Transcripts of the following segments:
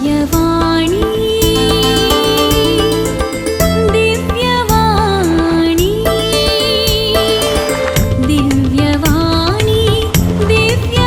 दिव्यवाणी, दिव्यवाणी, दिव्यवाणी, दिव्यवाणी.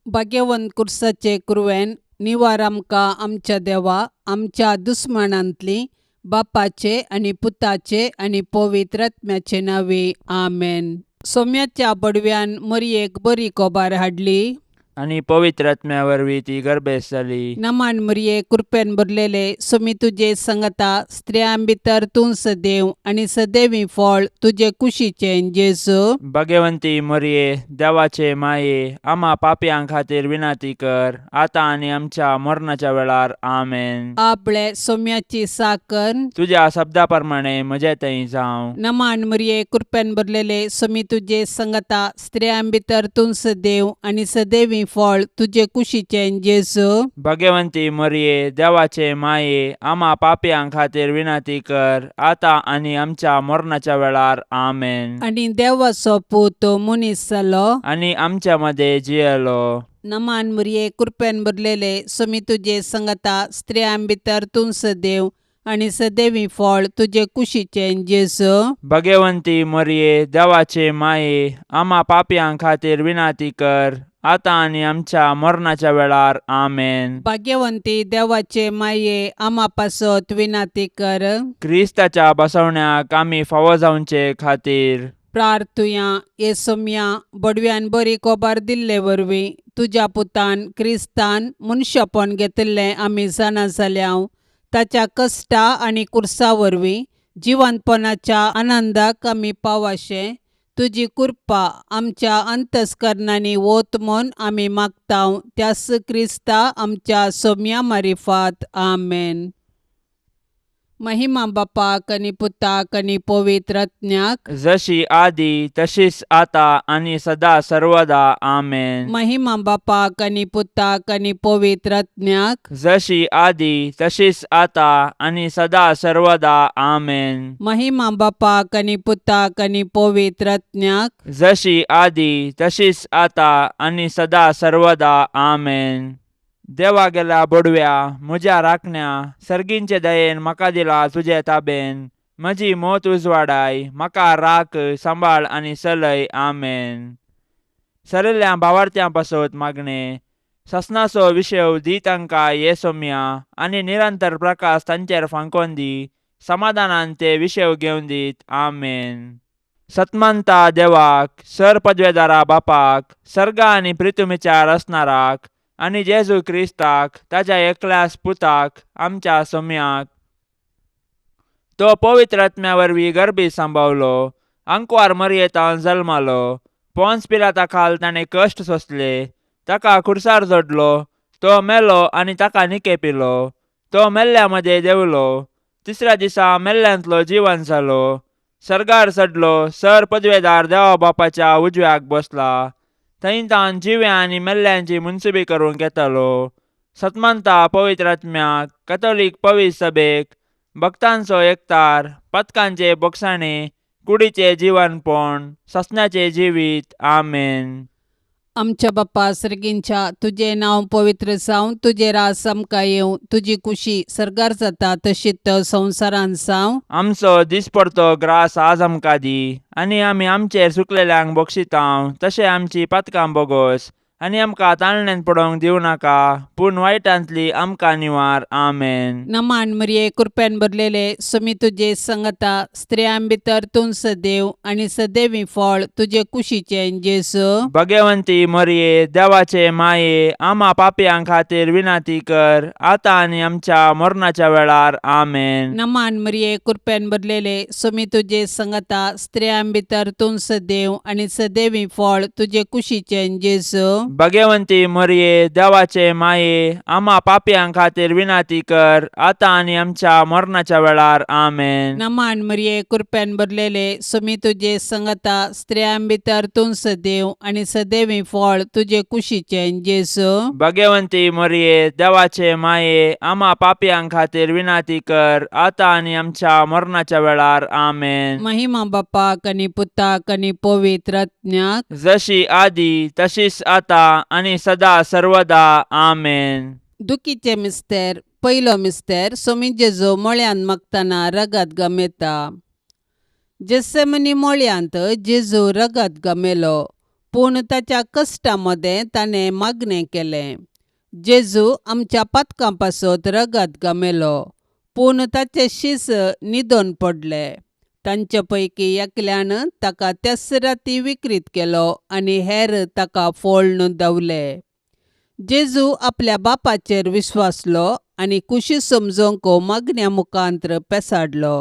भाग्यवंत कुर्साचे कुरवेन निवार आमकां आमच्या देवा आमच्या दुस्मानांतली बापाचे आनी पुताचे आनी पवित्र आत्म्याचे नांवे आमेन. सोम्याच्या बडव्यान मरयेक बरी कोबार हाडली आनी पवित्र आत्म्या वरवीं ती गर्भेस्त जाली. नमान मरये, कृपेन भरलेले, सोमी तुजे संगता, स्त्रियां भितर तूं सदैव आनी सदैवी फळ तुजे कुशीचें जेजू. भगवंती मरये, देवाचे माये, आम्हा पापयां खातीर विनंती कर, आतां आनी आमच्या मरणाच्या वेळार. आमेन. आपले सोम्याची साकर. तुज्या शब्दा प्रमाणे म्हजे थंय जावं. नमान मरये, कृपेन भरलेले, सोमी तुजे संगता, स्त्रियां भितर तूं सदैव आनी सदैवी फळ तुजे कुशीचें जेजू. भगवंती मरये, देवाचे माये, आम्हा पापयां खातीर विनंती कर, आतां आनी आमच्या मरणाच्या वेळार. आमेन. आनी देवाचो पूत मनीस जालो आनी आमच्या मदें जियेलो. नमान मरये, कृपेन भरलेले, सोमी तुजे संगता, स्त्रियां भितर तूं सदैव आनी सदैवी फळ तुजे कुशीचें जेजू. भगवंती मरये, देवाचे माये, आम्हा पापयां खातीर विनंती कर, आतां आनी आमच्या मरणाच्या वेळार. आमेन. भाग्यवंती देवाचे माये, आमा पासत विनंती कर. क्रिस्ताच्या बसवण्याक आमी फावो जावचे खातीर प्रार्थुया. हे सोम्या, बडव्यान बरी कोबार दिल्ले वरवीं तुज्या पुतान क्रिस्तान मनशापण घेतिल्लें आमी जाणा जाल्या. ताच्या कश्टा आनी कुर्सा वरवीं जिवंतपणाच्या आनंदाक आमी पावाशें तुजी कृपा आमच्या अंतस्करणांनी वत म्हूण आमी मागता, त्यास क्रिस्ता आमच्या सोम्या मारिफात. आमेन. महिमा बापाक आनी पुताक आनी पवित्र आत्म्याक. जशी आदी तशीच आता आनी सदा सर्वदा. आमेन. महिमा बापाक आनी पुताक आनी पवित्र आत्म्याक. जशी आदी तशीच आता आनी सदा सर्वदा. आमेन. महिमा बापाक आनी पुताक आनी पवित्र आत्म्याक. जशी आदी तशीच आता आनी सदा सर्वदा. आमेन. देवा गेल्या बोडव्या, म्हज्या राखण्या, सर्गींचे दयेन म्हाका दिला तुजे ताबेन. म्हजी मोत उजवाडाय, म्हाका राख, सांबाळ आनी चलय. आमेन. सरिल्ल्या भावार्थ्यां पासत मागणें. ससनाचो विशेव दी तांकां ये सोम्या आनी निरंतर प्रकाश तांचेर फांकोन दी. समाधानान ते विशेव घेवन दीत. आमेन. सतमंता देवाक, सर पदवेदारा बापाक, सर्गा आनी प्रितुमीच्या रचणाराक आनी जेजू क्रिस्ताक ताच्या एकल्याच पुताक, आमच्या सोम्याक, तो पवित्र आत्म्या वरवीं गर्भी सांबावलो, आंकवार मरयेतान जल्मालो, पोन्स पिलाता खाल ताणें कश्ट सोंसले, ताका खुर्सार जोडलो, तो मेलो आनी ताका निकेपिलो, तो मेल्ल्या मदें देंवलो, तिसऱ्या दिसा मेल्ल्यांतलो जिवन जालो, सर्गार चडलो, सर पदवेदार देवा बापाच्या उजव्याक बसला, थंय तावन जिव्या आनी मेल्ल्यांची मुनसुबी करूंक येतालो. सतमंता पवित्र आत्म्याक, कथोलीक पवित्र सभेक, भक्तांचो एकतार, पथकांचे बोगसाणे, कुडीचे जिवनपण, ससण्याचे जिवीत. आमेन. आमच्या बाप्पा सर्गींच्या, तुजें नांव पवित्र जावं, तुजें राज आमकां येवं, तुजी कुशी सर्गार जाता तशीच संवसारांत जावं. आमचो दिसपडतो ग्रास आज आमकां दी आनी आमी आमचेर चुकलेल्यांक बक्षितांव तशें आमची पातकां बोगोस आनी आमकां ताळण्यांत पडोवंक दिवं नाका, पूण वायटांतली आमकां निवार. आमेन. नमान मरिये, कृपेन भरलेले, सुमी तुजे संगता, स्त्रियां भितर तूं सदैव आनी सदैवी फळ तुजे कुशीचें जेजू. भगवंती मरिये, देवाचे माये, आमा पापयां खातीर विनंती कर, आतां आनी आमच्या मरणाच्या वेळार. आमेन. नमान मरिये, कृपेन भरलेले, सुमी तुजे संगता, स्त्रियां भितर तूं सदैव आनी सदैवी फळ तुजे कुशीचें जेजू. भगवंती मरिये, देवाचे माये, आमा पापयां खातीर विनंती कर, आतां आनी आमच्या मरणाच्या वेळार. आमेन. नमान मरिये, कृपेन भरलेले, सुमी तुजे संगता, स्त्रियां भितर तूं सदैव आनी सदैवी फळ तुजे कुशीचें जेजू. भगवंती मरिये, देवाचे माये, आमा पापयां खातीर विनंती कर, आतां आनी आमच्या मरणाच्या वेळार. आमेन. महिमा बापाक आनी पुताक आनी पवित्र आत्म्याक. जशी आदी तशीच आता आतां आनी सदा सर्वदा. आमेन. दुखीचे मिस्तेर. पयलो मिस्तेर. सोमी जेजू मळ्यांत मागतना रगत गमेता. जेसेमनी मळ्यांत जेजू रगत गमेलो, पूण ताच्या कश्टा मदें ताणें मागणें केलें. जेजू आमच्या पातकां पासत रगत गमेलो, पूण ताचे शीस न्हिदोन पडले. तांचे पैकी एकल्यान ताका त्याच राती विक्रीत केलो आनी हेर ताका फोळ्ण धांवले. जेजू आपल्या बापाचेर विश्वासलो आनी कुशी समजोवंक मागण्या मुखांत्र पेसाडलो.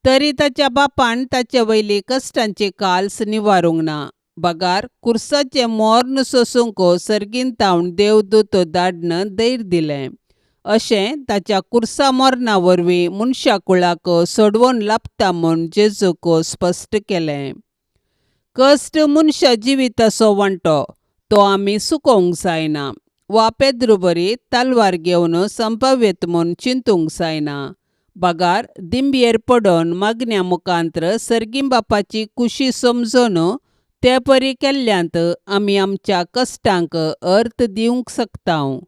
तरी ताच्या बापान ताचे वयली कश्टांची काल्स निवारूंक ना, बगार कुर्साचें मोर्न सोसूंक सर्गीन तावन देवदूत धाडन धैर्य दिलें. अशें ताच्या कुर्सा मरणा वरवीं मनशा कुळाक सोडवण लाबता म्हूण जेजूक स्पश्ट केलें. कश्ट मनशा जिविताचो वांटो, तो आमी चुकोवंक जायना वा पेद्रू बरी तलवार घेवन संपाव्यत म्हूण चिंतूंक जायना, बगार दिंबयेर पडोन मागण्या मुखांत्र सर्गीं बापाची कुशी समजून ते परी केल्ल्यांत आमी आमच्या कश्टांक अर्थ दिवंक शकता.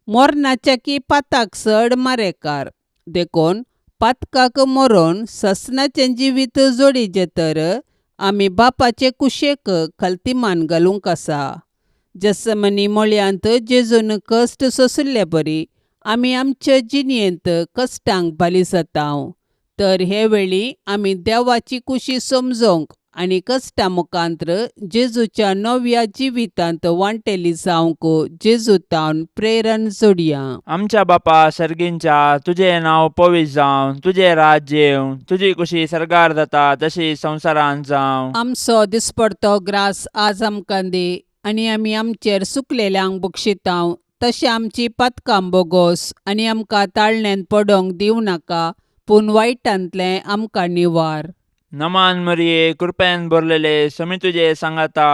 मरणाच्या की पाताक चड मारेकार, देखून पातकाक मरोन ससनाचें जिवीत जोडीचें तर आमी बापाचे कुशेक खलतीमान घालूंक आसा. जसमनी मळयांत जेजून कश्ट सोंशिल्ले बरी आमी आमचे जिणेंत कश्टांक बाली जाता. तर हे वेळी आमी देवाची कुशी समजोवंक आनी कश्टा मुखांत्र जेजूच्या नव्या जिवितांत वांटेली जावंक जेजू तावन प्रेरण जोडया. आमच्या बापा सर्गींच्या, तुजें नांव पवित्र जावं, तुजें राज्य येवं, तुजी कुशी सर्गार जाता तशी संवसारांत जावं. आमचो दिसपडतो ग्रास आज आमकां दी आनी आमी आमचेर सुकलेल्यांक बक्षितांव तशें आमची पातकां बोगोस आनी आमकां ताळण्यांत पडोंक दिवं नाका, पूण वायटांतलें आमकां निवार. नमान मरिये, कृपेन भरलेले, समी तुजे सांगाता,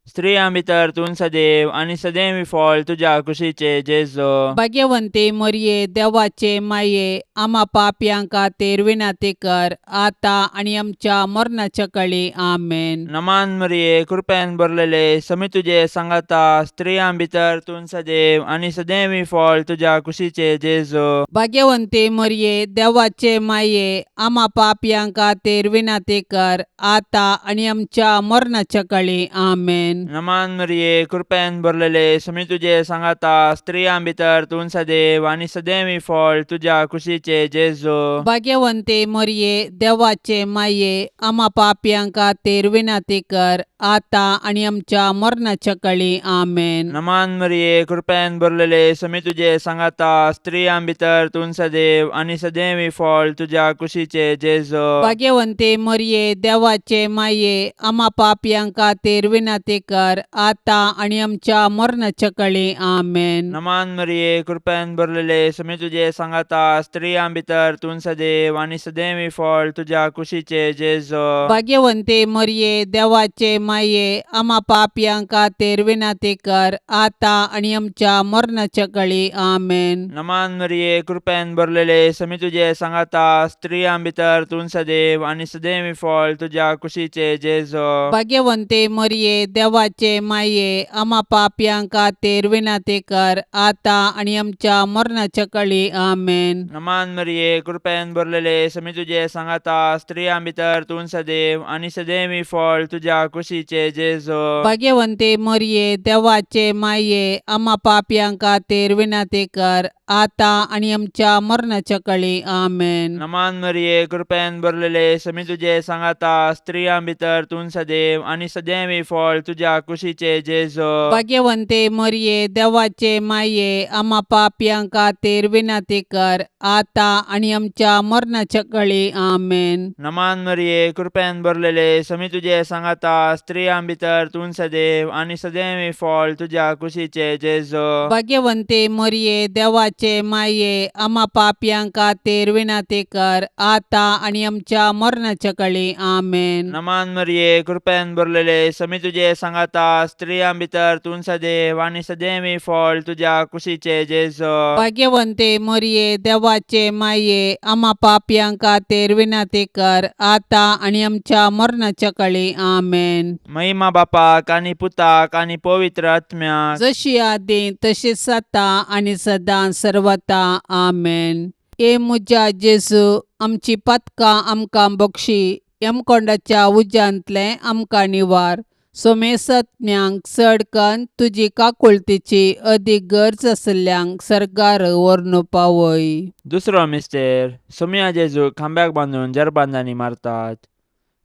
स्त्रियां भितर तूं सदैव आनी सदैव फळ तुज्या कुशीचे जेजो. भाग्यवंती मरिये, देवाचे माये, आमा पापयां खातीर विनंती कर, आतां आनी आमच्या मरणाच्या कळी. आमेन. नमान मरिये, कृपेन भरलेले, समी तुजे सांगाता, स्त्रियां भितर तूं सदैव आनी सदैव फळ तुज्या कुशीचे जेजो. भाग्यवंती मरिये, देवाचे माये, आमा पापयां खातीर विनंती कर, आतां आनी आमच्या मरणाच्या कळी. आमेन. नमान मरिये, कृपेन भरलेले, समी तुजे सांगाता, स्त्रियां भितर तूं सदैव आनी सदैव फळ तुज्या कुशीचे जेजो. भाग्यवंती मरिये, देवाचे माये, आमा पापयां खातीर विनंती कर, आतां आनी आमच्या मरणाच्या कळी. आमेन. नमान मरिये, कृपेन भरलेले, समी तुजे सांगाता, स्त्रियां भितर तूं सदैव आनी सदैव फळ तुज्या कुशीचे जेजो. भाग्यवंती मरिये, देवाचे माये, आमा पापयां खातीर विनंती कर, आतां आनी आमच्या मरणाच्या कळी. आमेन. नमान मरिये, कृपेन भरलेले, समी तुजे सांगाता, स्त्रियां भितर तूं सदैव आनी सदैव फळ तुज्या कुशीचे जेजो. भाग्यवंती मरिये, देवाचे माये, आमा पापयां खातीर विनंती कर, आतां आनी आमच्या मरणाच्या कळी. आमेन. नमान मरिये, कृपेन भरलेले, समी तुजे सांगाता, स्त्रियां भितर तूं सदैव आनी सदैव फळ तुज्या कुशीचे जेजो. भाग्यवंती मरिये, देवाचे माये, आमा पापयां खातीर विनंती कर, आतां आनी आमच्या मरणाच्या कळी. आमेन. नमान मरिये, कृपेन भरलेले, समी तुजे सांगाता, स्त्रियां भितर तूं सदैव आनी सदैव फळ तुज्या कुशीचे जेजो. भाग्यवंती मरिये, देवाचे माये, आमा पापयां खातीर विनंती कर, आतां आनी आमच्या मरणाच्या कळी. आमेन. नमान मरिये, कृपेन भरलेले, समी तुजे सांगाता, स्त्रियां भितर तूं सदैव आनी सदैव फळ तुज्या कुशीचे जेजो. भाग्यवंती मरिये, देवाचे माये, आमा पापयां खातीर विनंती कर, आतां आनी आमच्या मरणाच्या कळी. आमेन. नमान मरिये, कृपेन भरलेले, समी तुजे सांगाता, स्त्रियां भितर तूं सदैव आनी सदैव फळ तुज्या कुशीचे जेजो. भाग्यवंती मरिये, देवाचे देवाचे माये आमा पापयां खातीर विनंती कर आतां आनी आमच्या मरणाच्या कळी. आमेन. नमान मरिये, कृपेन भरलेले, समी तुजे सांगाता, स्त्रियां भितर तूं सदैव आनी सदैवी फळ तुज्या कुशीचे जेजो. भाग्यवंते मोरये, देवाचे माये, आमा पापयां खातीर विनंती कर आतां आनी आमच्या मरणाच्या कळी. आमेन. महिमा बापाक आनी पुताक आनी पवित्र आत्म्याक. जशी आदी तशीच आतां आनी सदां सर्वता. आमेन. ए म्हज्या जेजू, आमची पातकां आमकां बक्षी, यमकोंडाच्या उज्यांतलें आमकां निवार, सोमेसत्म्यांक चड कन्न तुजी काकुळतीची अदीक गरज आशिल्ल्यांक सर्गार व्हरून पावय. दुसरो मिस्तेर. सोमया जेजूक खांब्याक बांदून जरबांदांनी मारतात.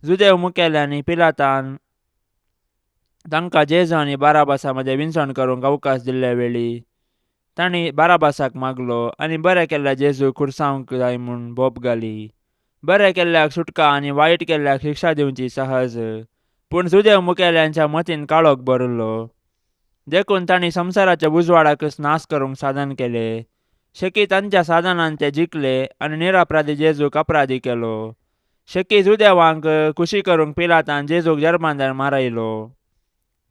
जुदेव मुखेल्यांनी पिलातान तांकां जेजू आनी बाराबासा मदें विनसण करूंक अवकाश दिल्ले वेळी तांणी बाराबासाक मागलो आनी बरें केल्ल्या जेजूक खुर्सावंक जाय म्हूण बोब घाली. बरें केल्ल्याक सुटका आनी वायट केल्ल्याक शिक्षा दिवची सहज, पूण जुदेव मुखेल्यांच्या मतीन काळोख भरिल्लो, देखून तांणी संवसाराच्या उजवाडाकच नाश करूंक साधन केलें. शेकी तांच्या साधनान ते जिखले आनी निरपराधी जेजूक अपराधी केलो. शेकी जुदेवांक खुशी करूंक पिलातान जेजूक जर्मांदार मारयलो.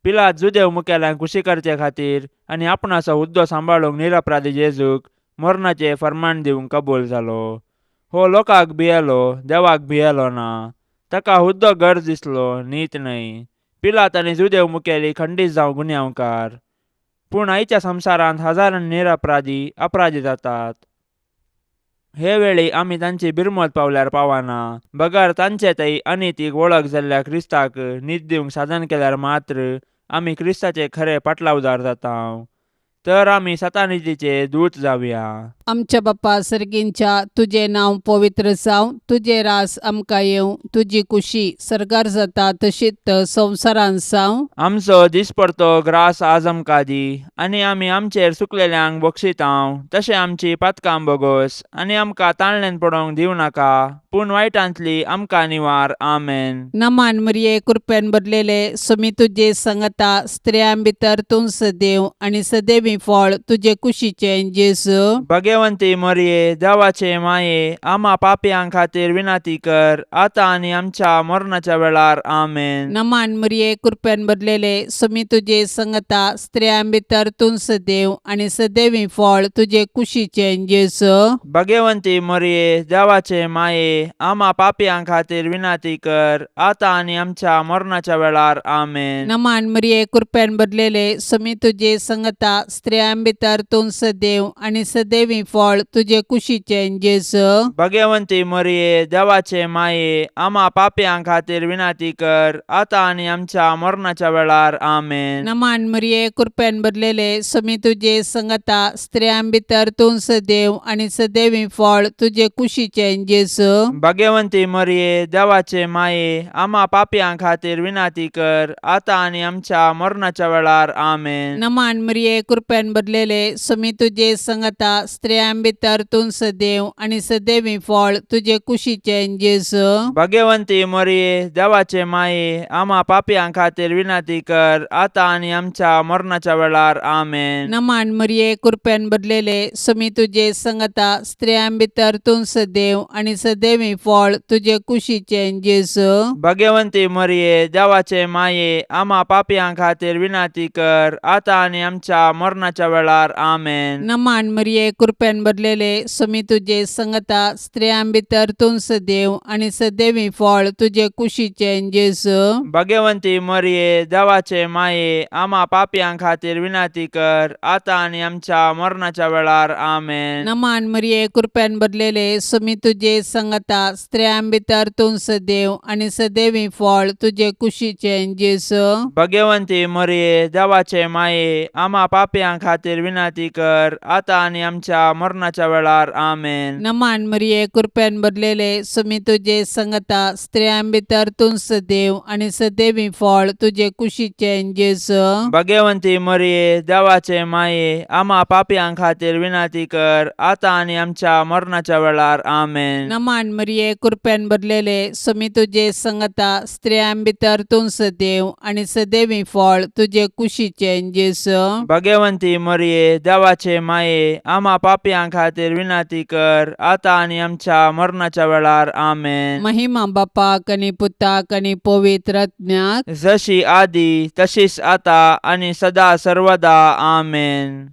पिलात जुदेव मुखेल्यांक खुशी करचे खातीर आनी आपणाचो हुद्दो सांबाळूंक निरपराधी जेजूक मरणाचें फर्मान दिवंक कबूल जालो. हो लोकांक भियेलो, देवाक भियेलो ना. ताका हुद्दो गरज दिसलो, नीत न्हय. पिलात आनी जुदेव मुखेली खंडीत जावं गुन्यांवकार, पूण आयच्या संवसारांत हजारांनी निरपराधी अपराधी जातात. हे वेळी आमी तांची बिरमत पावल्यार पावना, बगर तांचे थंय अनितीक वळख जाल्ल्या क्रिस्ताक नीत दिवंक साधन केल्यार मात्र आमी क्रिस्ताचे खरे पाटलावदार जाता. तर आमी सतानितीचे दूत जावया. आमच्या बाप्पा सर्गींच्या, तुजें नांव पवित्र जावं, तुजें रास आमकां येवं, तुजी कुशी सर्गार जाता तशीच संवसारांत जावं. आमचो दिसपडतो ग्रास आज आमकां दी, आनी आमी आमचेर चुकलेल्यांक बक्षितांव तशें आमची पातकां बोगोस, आनी आमकां ताळण्यान पडोवंक दिवं नाका, पूण वायटांतली आमकां निवार. आमेन. नमान मरिये, कृपेन भरलेले, सुमी तुजे संगता, स्त्रियां भितर तूं सदैव आनी सदैवी फळ तुजे कुशीचें जेजू. भगवंती मरिये, देवाचे माये, आमा पापयां खातीर विनंती कर आतां आनी आमच्या मरणाच्या वेळार. आमेन. नमान मरिये, कृपेन भरलेले, सुमी तुजे संगता, स्त्रियां भितर तूं सदैव आनी सदैवी फळ तुजे कुशीचें जेजू. भगवंती मरिये, देवाचे माये, आमा पापयां खातीर विनंती कर आतां आनी आमच्या मरणाच्या वेळार. आमेन. नमान मरिये, कृपेन भरलेले, सुमी तुजे संगता, स्त्रियां भितर तूं सदैव आनी सदैवी फळ तुजे कुशीचें जेजू. भगवंती मरिये, देवाचे माये, आमा पापयां खातीर विनंती कर आतां आनी आमच्या मरणाच्या वेळार. आमेन. नमान मरिये, कृपेन भरलेले, सुमी तुजे संगता, स्त्रियां भितर तूं सदैव आनी सदैवी फळ तुजे कुशीचें जेजू. भगवंती मरिये, देवाचे माये, आमा पापयां खातीर विनंती कर आतां आनी आमच्या मरणाच्या वेळार. आमेन. नमान मरिये, कृपेन भरलेले, सुमी तुजे संगता, स्त्रियां भितर तूं सदैव आनी सदैवी फळ तुजे कुशीचें जेजू. भगवंती मरिये, देवाचे माये, आमा पापयां खातीर विनंती कर आतां आनी आमच्या मरणाच्या वेळार. आमेन. नमान मरिये, कृपेन भरलेले, सुमी तुजे संगता, स्त्रियां भितर तूं सदैव आनी सदैवी फळ तुजे कुशीचें जेजू. भगवंती मरिये, देवाचे माये, आमा पापयां खातीर विनंती कर आतां आनी आमच्या मरणाच्या वेळार. आमेन. नमान मरिये, कृपेन भरलेले, सुमी तुजे संगता, स्त्रियां भितर तूं सदैव आनी सदैवी फळ तुजे कुशीचें जेजू. भगवंती मरिये, देवाचे माये, आमा पापयां खातीर विनंती कर आतां आनी आमच्या मरणाच्या वेळार. आमेन. नमान मरिये, कृपेन भरलेले, सुमी तुजे संगता, स्त्रियां भितर तूं सदैव आनी सदैवी फळ तुजे कुशीचें जेजू. भगवंती मरिये, देवाचे माये, आमा पापयां खातीर विनंती कर आतां आनी आमच्या मरणाच्या वेळार. आमेन. नमान मरिये, कृपेन भरलेले, सुमी तुजे संगता, स्त्रियां भितर तूं सदैव आनी सदैवी फळ तुजे कुशीचें जेजू. भगवंती मरिये, देवाचे माये, आमा पापयां खातीर विनंती कर आतां आनी आमच्या मरणाच्या वेळार. आमेन. नमान मरिये, कृपेन भरलेले, सुमी तुजे संगता, स्त्रियां भितर तूं सदैव आनी सदैवी फळ तुजे कुशीचें जेजू. भगवंती भाग्यवंती मरिये देवाचे माये आमा पापयां खातीर विनंती कर आतां आनी आमच्या मरणाच्या वेळार. आमेन. महिमा बापाक आनी पुताक आनी पवित्र आत्म्याक. जशी आदी तशीच आता आनी सदा सर्वदा. आमेन.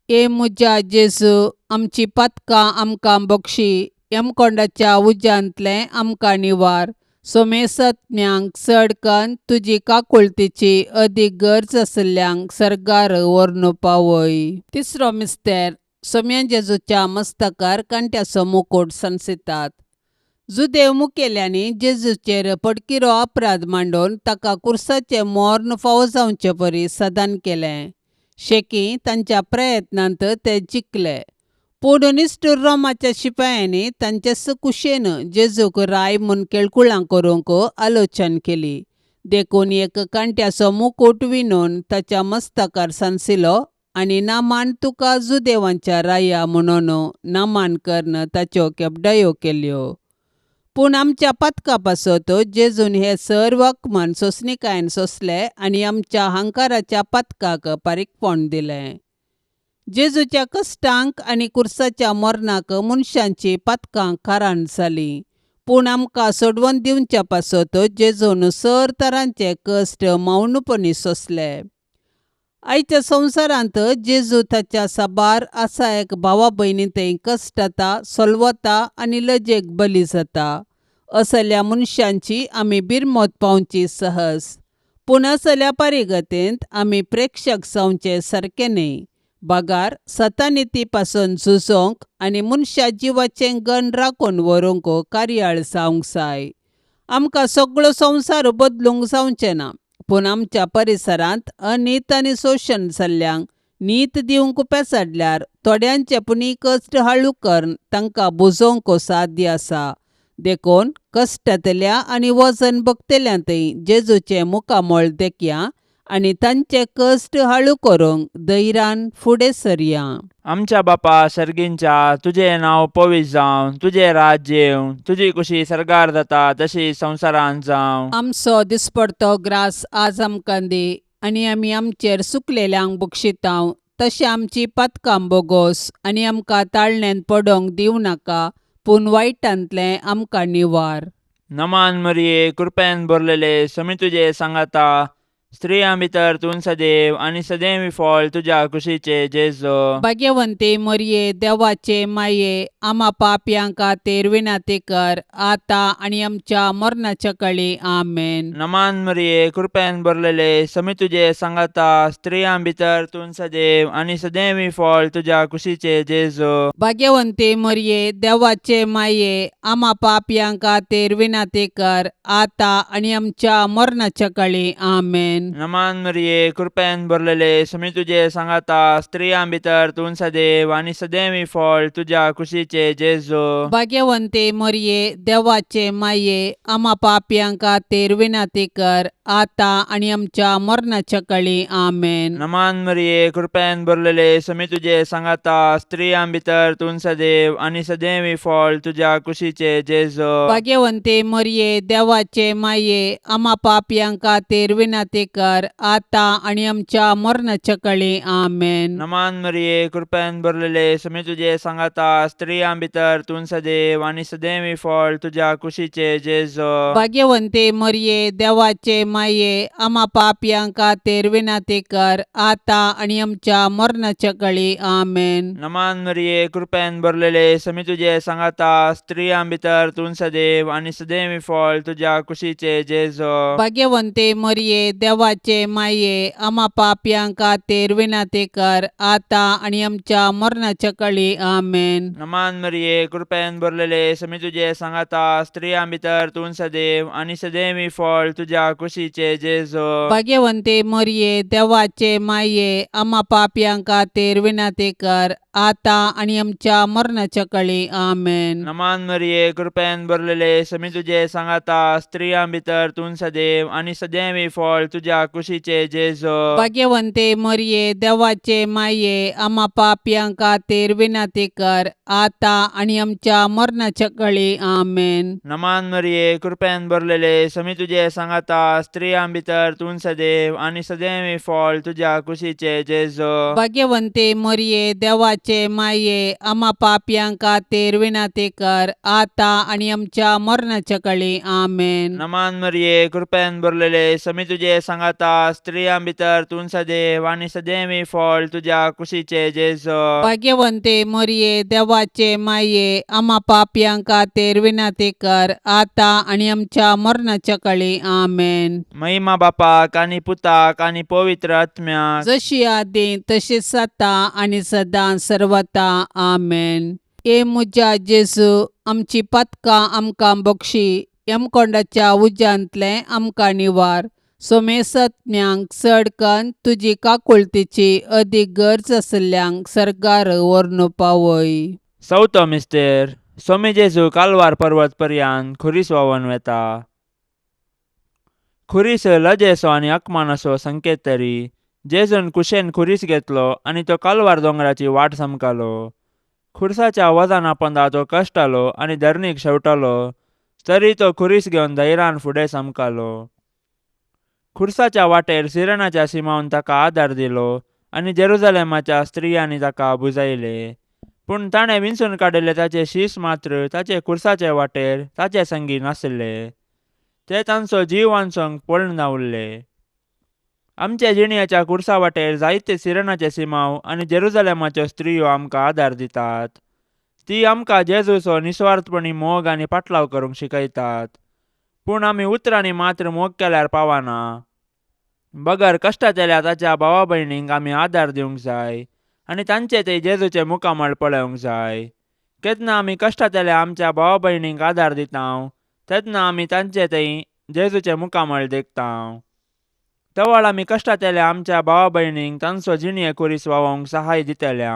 ए म्हज्या जेजू, आमची पातकां आमकां बक्षी, यमकोंडाच्या उज्यांतलें आमकां निवार, सोमेसत्म्यांक चड कन्न तुजी काकुळतीची अदीक गरज आशिल्ल्यांक सर्गार व्हरून पावय. तिसरो मिस्तेर. सोम्या जेजूच्या मस्तकार कांट्याचो मुकूट सांसितात. जुदेव मुखेल्यांनी जेजूचेर पडकिरो अपराध मांडून ताका कुर्साचें मर्ण फावो जावचे परी सदान केलें. शेकी तांच्या प्रयत्नांत ते जिखले, पूण निश्ठूर रोमाच्या शिपायांनी तांचे कुशेन जेजूक राय म्हूण केळकुळां करूंक आलोचन केली. देखून एक कांट्याचो मुकूट विणून ताच्या मस्तकार सांसिलो आनी नामान तुका जुदेवांच्या राया म्हणून नामान करून ताच्यो केपडायो केल्यो. पूण आमच्या पातका पासत जेजून हे सर्व अपमान सोंसणीकायेन सोंसले आनी आमच्या हंकाराच्या पातकाक पारीकपण दिलें. जेजूच्या कश्टांक आनी कुर्साच्या मरणाक मनशांची पातकां कारण जालीं, पूण आमकां सोडवून दिवच्या पासत जेजून सर तरांचे कश्ट मौनपणी सोंसले. आयच्या संवसारांत जेजू ताच्या साबार आसा एक भावा भयणी थंय कश्टता, सोलवता आनी लजेक बली जाता. असल्या मनशांची आमी बिरमत पावची सहज, पूण असल्या परिगतेंत आमी प्रेक्षक जावचे सारकें न्हय, बगार सतानिती पासून झुजोंक आनी मनशा जिवाचें गण राखून व्हरूंक कार्याळ जावंक जाय. आमकां सगळो संवसार बदलूंक जावचें ना, पूण आमच्या परिसरांत अनीत आनी शोशण जाल्ल्यांक नीत दिवंक पेसाडल्यार थोड्यांचे पुणी कश्ट हाळू करून तांकां बुजोवंक साध्य आसा. देखून कश्टांतल्या आनी वजन भोगतल्या थंय जेजूचें मुखामळ देखया आनी तांचे कश्ट हाळू करूंक धैर्यान फुडें सरया. आमच्या बापा सर्गींच्या, तुजें नांव पवित्र जावं, तुजें राज्य येवं, तुजी कुशी सर्गार जाता तशी संवसारांत जावं. आमचो दिसपडतो ग्रास आज आमकां दी आनी आमी आमचेर सुकलेल्यांक बक्षितांव तशें आमची पातकां बोगोस आनी आमकां ताळण्यांत पडोंक दिवं नाका, पूण वायटांतलें आमकां निवार. नमान मरिये, कृपेन भरलेले, समी तुजे सांगाता, स्त्रियां भितर तूं सदैव आनी सदैव फळ तुज्या कुशीचे जेजो. भाग्यवंती मरिये, देवाचे माये, आमा पापयां खातीर विनंती कर आतां आनी आमच्या मरणाच्या कळी. आमेन. नमान मरिये, कृपेन भरलेले, समी तुजे सांगाता, स्त्रियां भितर तूं सदैव आनी सदैव फळ तुज्या कुशीचे जेजो. भाग्यवंती मरिये, देवाचे माये, आमा पापयां खातीर विनंती कर आतां आनी आमच्या मरणाच्या कळी. आमेन. नमान मरिये, कृपेन भरलेले, समी तुजे सांगाता, स्त्रियां भितर तूं सदैव आनी सदैव फळ तुज्या कुशीचे जेजो. भाग्यवंती मरिये, देवाचे माये, आमा पापयां खातीर विनंती कर आतां आनी आमच्या मरणाच्या कळी. आमेन. नमान मरिये, कृपेन भरलेले, समी तुजे सांगाता, स्त्रियां भितर तूं सदैव आनी सदैव फळ तुज्या कुशीचे जेजो. भाग्यवंती मरिये, देवाचे माये, आमा पापयां खातीर विनंती कर आतां आनी आमच्या मरणाच्या कळी. आमेन. नमान मरिये, कृपेन भरलेले, समी तुजे सांगाता, स्त्रियां भितर तूं सदैव आनी सदैव फळ तुज्या कुशीचे जेजो. भाग्यवंती मरिये, देवाचे माये, आमा पापयां खातीर विनंती कर आतां आनी आमच्या मरणाच्या कळी. आमेन. नमान मरिये, कृपेन भरलेले, समी तुजे सांगाता, स्त्रियां भितर तूं सदैव आनी सदैव फळ तुज्या कुशीचे जेजो. भाग्यवंती मरिये, देवाचे माये, आमा पापयां खातीर विनंती कर आतां आनी आमच्या मरणाच्या कळी. आमेन. नमान मरिये, कृपेन भरलेले, समी तुजे सांगाता, स्त्रियां भितर तूं सदैव आनी सदैव फळ तुज्या कुशीचे जेजो. भाग्यवंती मरिये, देवाचे माये, आमा पापयां खातीर विनंती कर आतां आनी आमच्या मरणाच्या कळी. आमेन. नमान मरिये, कृपेन भरलेले, समी तुजे सांगाता, स्त्रियां भितर तूं सदैव आनी सदैव फळ तुज्या तुज्या कुशीचे जेजू. भाग्यवंते मरये, देवाचे माये, आमा पापयां खातीर विनंती कर, आतां आनी आमच्या मरणाच्या कळी. आमेन. नमान मरिये, कृपेन भरलेले, समी तुजे सांगाता, स्त्रियां भितर तूं सदैव आनी सदैव फळ तुज्या कुशीचे जेजू. भाग्यवंते मरये, देवाचे माये, आमा पापयां खातीर विनंती कर, आतां आनी आमच्या मरणाच्या कळी. आमेन. नमान मरिये, कृपेन भरलेले, समी तुजे सांगाता, स्त्रियां भितर तूं सदैव आनी सदैव फळ तुज्या कुशीचे जेजू. भाग्यवंते मरये, देवाचे माये, आमा पापयां खातीर विनंती कर, आतां आनी आमच्या मरणाच्या कळी. आमेन. महिमा बापाक आनी पुताक आनी पवित्र आत्म्याक. जशी आदी तशीच आतां आनी सदां सर्वता. आमेन. ए म्हज्या जेजू, आमची पातकां आमकां बक्षी, यमकोंडाच्या उज्यांतलें आमकां निवार, सोमेसत्म्यांक चड कन्न तुजी काकुळतीची अदीक गरज आशिल्ल्यांक सर्गार व्हरून पावय. चवथो मिस्तेर. सोमी जेजू कालवार पर्वत पर्यान खुरीस व्हांवन वेता. खुरीस लजेचो आनी अकमानाचो संकेत तरी जेजून कुशेन खुरीस घेतलो आनी तो कालवार दोंगराची वाट समकालो. खुरसाच्या वजना पोंदा तो कश्टालो आनी धरणीक शेवटालो, तरी तो खुरीस घेवन धैर्यान फुडें समकालो. खुरसाच्या वाटेर सिरणाच्या सिमावन ताका आदार दिलो आनी जेरुजलेमाच्या स्त्रियांनी ताका बुजायले. पूण ताणें विंचून काडिल्ले ताचे शीस मात्र ताचे खुरसाचे वाटेर ताचे संगी नाशिल्ले. ते तांचो जीव वांचोवंक पळून उरले. आमच्या जिणयाच्या खुरसा वाटेर जायते सिरणाचे सिमाव आनी जेरुजलेमाच्यो स्त्रियो आमकां आदार दितात. ती आमकां जेजूचो निस्वार्थपणी मोग आनी पाटलाव करूंक शिकयतात. पूण आमी उतरांनी मात्र मोग केल्यार पावना, बगर कश्टांतल्या ताच्या भावा भयणींक आमी आदार दिवंक जाय आनी तांचे ते जेजूचे मुखामळ पळोवंक जाय. केन्ना आमी कश्टांतल्या आमच्या भावा भयणींक आदार दिता तेन्ना आमी तांचे थंय जेजूचे मुखामळ देखता. तवळ आमी कश्टांतल्या आमच्या भावा भयणींक तांचो जिणये खुरीस व्हांवोवंक सहाय दितले.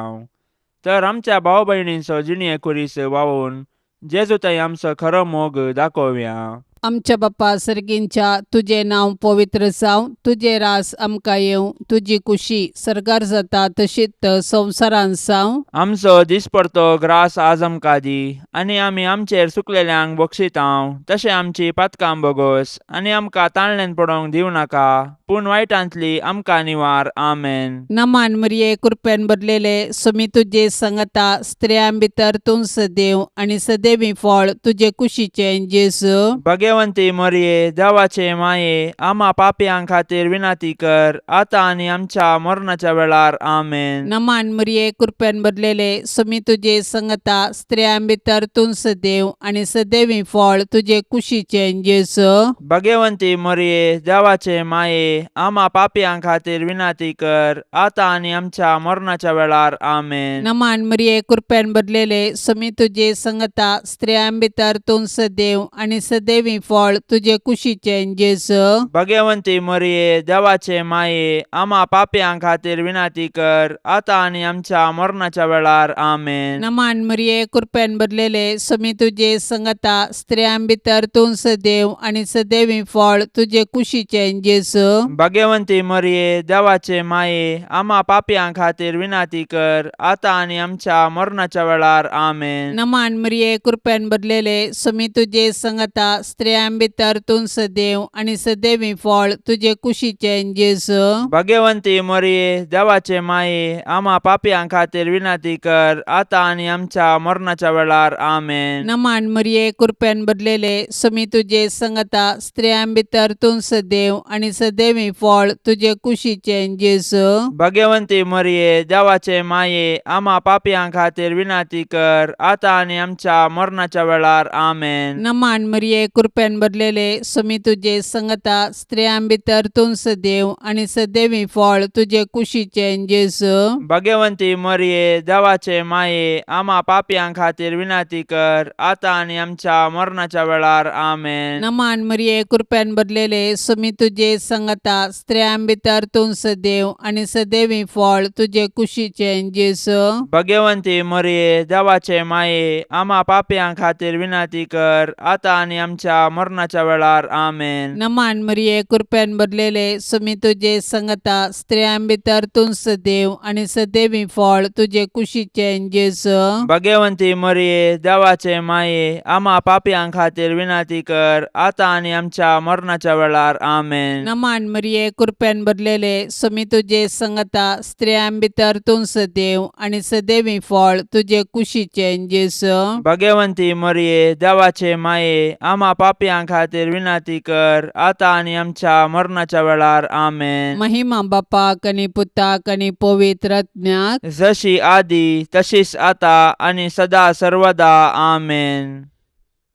तर आमच्या भाव भयणींचो जिणये खुरीस व्हांवोवन जेजू थंय आमचो खरो मोग दाखोवया. आमच्या बाप्पा सर्गींच्या, तुजें नांव पवित्र जावं, तुजें रास आमकां येवं, तुजी कुशी सर्गार जाता तशीच संवसारांत जावं. आमचो दिसपडतो ग्रास आज आमकां दी आनी आमी आमचेर सुकलेल्यांक बक्षितांव तशें आमची पातकां बोगोस आनी आमकां ताणल्यान पडोवंक दिवं नाका, पूण वायटांतली आमकां निवार. आमेन. नमान मरिये, कृपेन भरलेले, सुमी तुजे संगता, स्त्रियां भितर तूं सदैव आनी सदैवी फळ तुजे कुशीचें जेजू. भगवंती मरिये, देवाचे माये, आमा पापयां खातीर विनंती कर, आतां आनी आमच्या मरणाच्या वेळार. आमेन. नमान मरिये, कृपेन भरलेले, सुमी तुजे संगता, स्त्रियां भितर तूं सदैव आनी सदैवी फळ तुजे कुशीचें जेजू. भगवंती मरिये, देवाचे माये, आमा पापयां खातीर विनंती कर, आतां आनी आमच्या मरणाच्या वेळार. आमेन. नमान मरिये, कृपेन भरलेले, सुमी तुजे संगता, स्त्रियां भितर तूं सदैव आनी सदैवी फळ तुजे कुशीचें जेजू. भगवंती मरिये, देवाचे माये, आमा पापयां खातीर विनंती कर, आतां आनी आमच्या मरणाच्या वेळार. आमेन. नमान मरिये, कृपेन भरलेले, सुमी तुजे संगता, स्त्रियां भितर तूं सदैव आनी सदैवी फळ तुजे कुशीचें जेजू. भगवंती मरिये, देवाचे माये, आमा पापयां खातीर विनंती कर, आतां आनी आमच्या मरणाच्या वेळार. आमेन. नमान मरिये, कृपेन भरलेले, सुमी तुजे संगता, स्त्रियां भितर तूं सदैव आनी सदैवी फळ तुजे कुशीचें जेजू. भगवंती मरिये, देवाचे माये, आमा पापयां खातीर विनंती कर, आतां आनी आमच्या मरणाच्या वेळार. आमेन. नमान मरिये, कृपेन भरलेले, सुमी तुजे संगता, स्त्रियां भितर तूं सदैव आनी सदैवी फळ तुजे कुशीचें जेजू. भगवंती मरिये, देवाचे माये, आमा पापयां खातीर विनंती कर, आतां आनी आमच्या मरणाच्या वेळार. आमेन. नमान मरिये, कृपेन भरलेले, सुमी तुजे संगता, स्त्रियां भितर तूं सदैव आनी सदैवी फळ तुजे कुशीचें जेजू. भगवंती मरिये, देवाचे माये, आमा पापयां खातीर विनंती कर, आतां आनी आमच्या मरणाच्या वेळार. आमेन. नमान मरिये, कृपेन भरलेले, सुमी तुजे संगता, स्त्रियां भितर तूं सदैव आनी सदैवी फळ तुजे कुशीचें जेजू. भगवंती मरिये, देवाचे माये, आमा पापयां खातीर विनंती कर, आतां आनी आमच्या आमच्या मरणाच्या वेळार. आमेन. नमान मरिये, कृपेन भरलेले, सुमी तुजे संगता, स्त्रियां भितर तूं सदैव आनी सदैवी फळ तुजे कुशीचें जेजू. भगवंती मरिये, देवाचे माये, आमा पापयां खातीर विनंती कर, आतां आनी आमच्या मरणाच्या वेळार. आमेन. नमान मरिये, कृपेन भरलेले, सुमी तुजे संगता, स्त्रियां भितर तूं सदैव आनी सदैवी फळ तुजे कुशीचें जेजू. भगवंती मरिये, देवाचे माये, आमा पापयां खातीर विनंती कर, आतां आनी आमच्या मरणाच्या वेळार. आमेन. महिमा बापाक आनी पुताक आनी पवित्र आत्म्याक. जशी आदी तशीच आता आनी सदा सर्वदा. आमेन.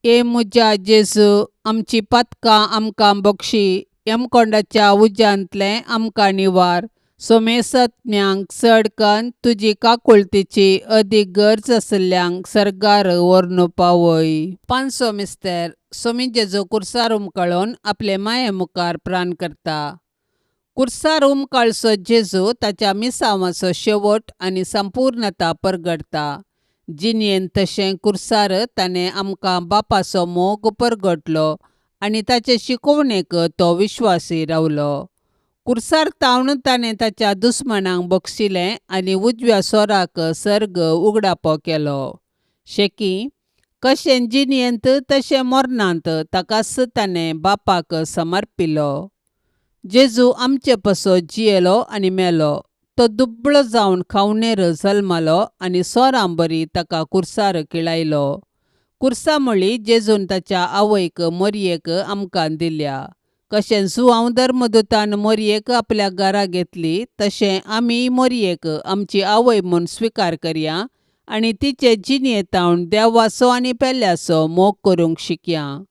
ए म्हज्या जेजू, आमची पातकां आमकां बक्षी, यमकोंडाच्या उज्यांतलें आमकां निवार, सोमेसत्म्यांक चड कन्न तुजी काकुळतीची अदीक गरज आशिल्ल्यांक सर्गार व्हरून पावय. पांचसो मिस्तर. सोमी जेजू कुर्सार उमकळून आपले माये मुखार प्राण करता. कुर्सार उमकाळचो जेजू ताच्या मिसांवाचो शेवट आनी संपूर्णता परगटता. जिणेंत तशें कुर्सार ताणें आमकां बापाचो मोग परगटलो आनी ताचे शिकोवणेक तो विश्वासी रावलो. कुर्सार तावन ताणें ताच्या दुस्मानांक बक्षिलें आनी उजव्या सोराक सर्ग उगडापो केलो. शेकी कशें जिणेंत तशें मरणांत ताकाच ताणें बापाक समर्पिलो. जेजू आमचे पासत जियेलो आनी मेलो. तो दुबळो जावन खावणेर जल्मलो आनी सोरां बरी ताका कुर्सार किळायलो. कुर्सा म्हळी जेजून ताच्या आवयक मोरयेक आमकां दिल्या. कशें जुआंव धर्मदूतान मोरयेक आपल्या घरा घेतली तशें आमी मोरयेक आमची आवय म्हूण स्विकार करया आनी तिचे जिणेंत देवाचो आनी पेल्याचो मोग करूंक शिकया.